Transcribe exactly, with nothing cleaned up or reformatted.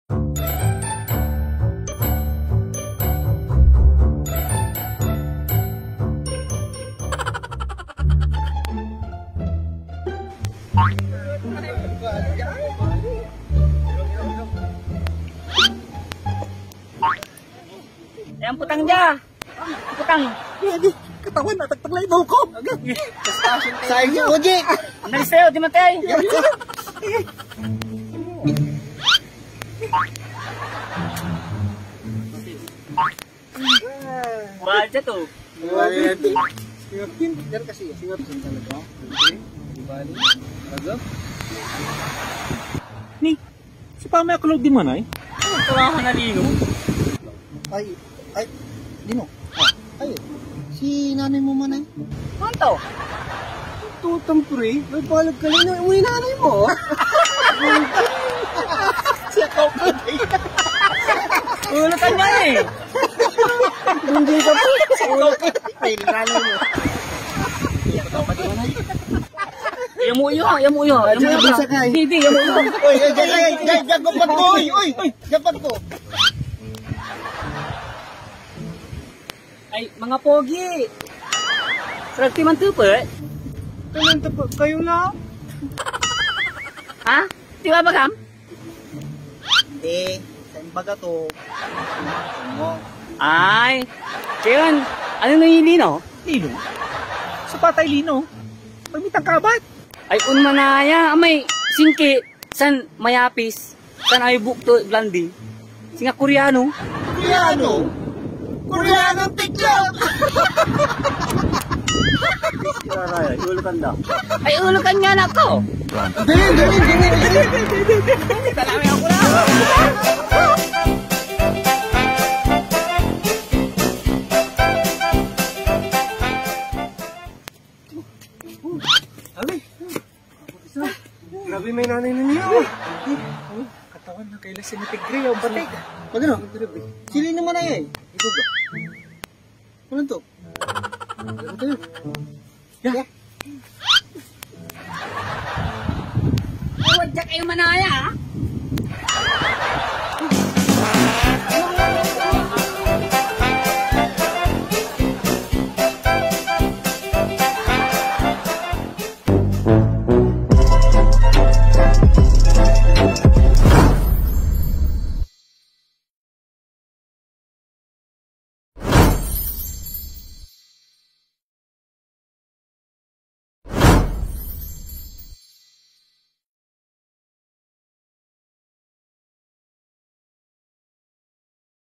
Ayan, putang dia. Putang. Lagi, katawan, nataktak lang ito ko. Sayang si Oji. Andali sa'yo, di matay. Wala siya to. Wala yan. Singatin. Yan kasi, singatin talaga. Okay. Di bali. Talaga? Ni, si Pamay Aklog di man ay? Ano, tulahan na lino? Ay, ay, Lino. Ah, ay, si nanay mo man ay? Anto? Tutang pre, may balag ka, Lino. Uy, nanay mo. Siya ka pa. Ulo ka niya eh. Hindi ka pa. Ulo ka. Ay, nanay mo. Yamuyo, yamuyo, yamuyo. Bisa ka eh. Hindi, yamuyo. Oy, oy, oy, oy, oy, oy, oy, oy. Jackpot ko. Ay, mga pogi. Sarag ti mantepet? Anong tepet? Kayo lang? Ha? Di ba, bagam? Hindi. Sa imbaga to. Mo. Ay. Kaya, ano na yung lino? Lino? Sa patay lino? Pag may tangkabat? Ay, un manaya. Amay singki. San mayapis, san ay bukto, Blondie? Singa Koreano. Koreano? Koreano tiklop! Ay, ulo kan da. Ay, ulo kan nga na to. Dali, dali, dali, dali. Dali, ako na. Dali. Grabe may nanay na niya. Katawan na kaila si Mitigre, yung batik. Pag ano? Sili naman ay ay. Ito ba? Ano to? Ano to? Ya. Wadya kayo manaya, ha?